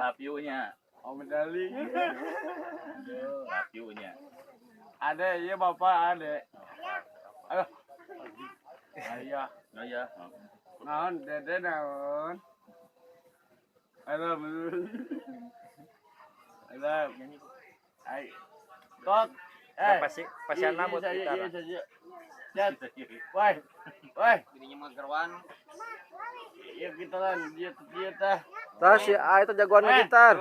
Lapiunya. Oh medali. Lapiunya. Ada iya bapak ada. Aduh. Ayah. Ayah. Naon dede naon. Aduh. Aduh. Ai. Tot. Pasti pasti nambut gitar. Jat. Woi. Woi. Bininya mah gerwan. Iya gitaran dia dia tah. Tah si A itu jagoan gitar.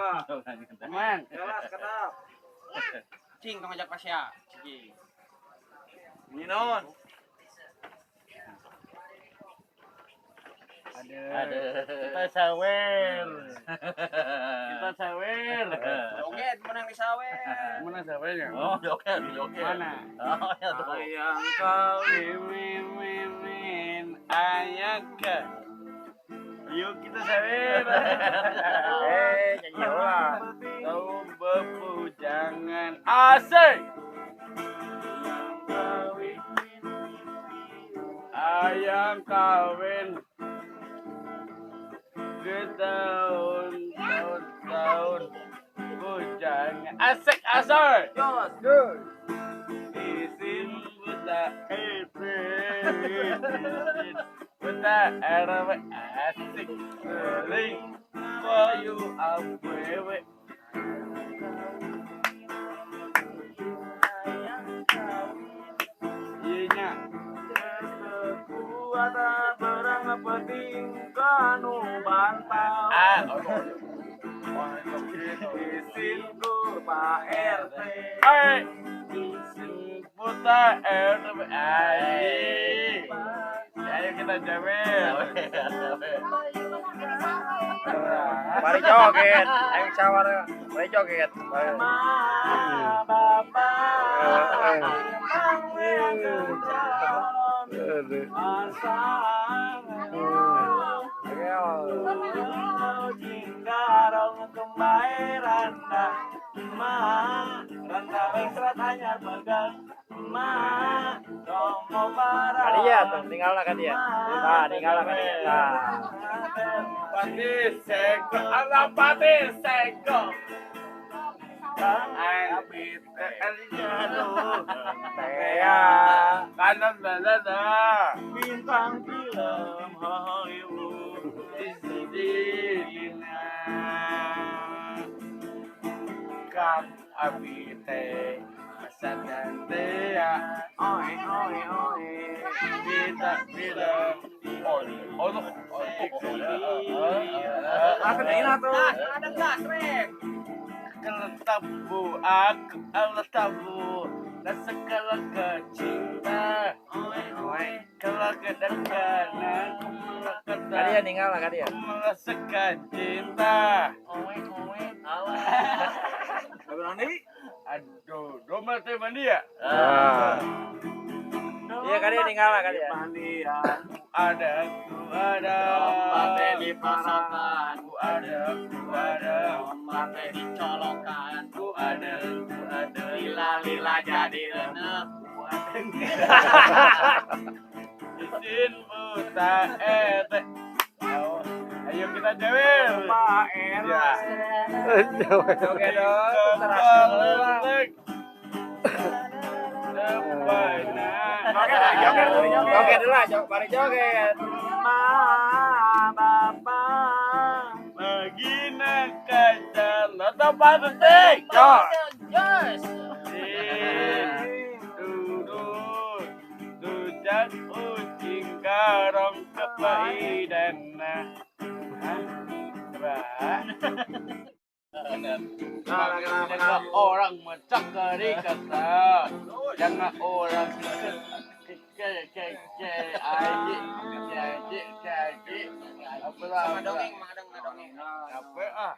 Man. Kelas kedap. Cing tong ajak pasya. Cing. Ninon. Ada. Kita sawer. Kita sawer. Joget menang di sawer. Menang sawernya. Oh, joget, joget. Mana? Oh, ya tuh. Ayang kawin ayang ke. Yuk kita sawer. Nyanyi lah. Kau bepujangan asik. Ayang kawin. Ke tahun tahun tahun bujangan asik asik. Jos. Isin buta ete. Buta RW asik. Seling koyu awewe. Iya. Kekuatan berang penting kanu bantal. Ah, Isinku Pak RT. Hai. Isin buta RW. Ayo. Ayo kita jawel. Mari joget, ayo sawar. Mari joget. Ma, bapak. Kadia tuh, tinggal lah kadia. Nah, tinggal lah kadia. Nah. Pati seko, ala pati seko. Bintang film Hollywood di Kang abi teh dan teh oi oi oi bintang film Hollywood. Ada gas rek. Keletabu aku aletabu dan segala kecinta. Kalau kedengaran Kadia ninggal lah kadia. Merasakan cinta. Aduh, domba teh mandi ya? Iya kadia ninggal lah kadia. Ada, ku ada. Domba teh dipasokan. Ku ada, ku ada. Domba teh dicolokan. Ku ada, ku ada. Lila-lila jadi enek. Ku ada. Isin buta ete. Ayo kita jawel. Pak Era. Joget dong. Terus. Joget dulu lah, mari joget. Ma, bapak. Begini kaca loto patek. Yes. Duduk, dujak ucing karong kepaidana. Jangan orang mencakari kata, jangan orang ke ke ke aji aji aji apa lah Dongeng, dongeng. Apa ah?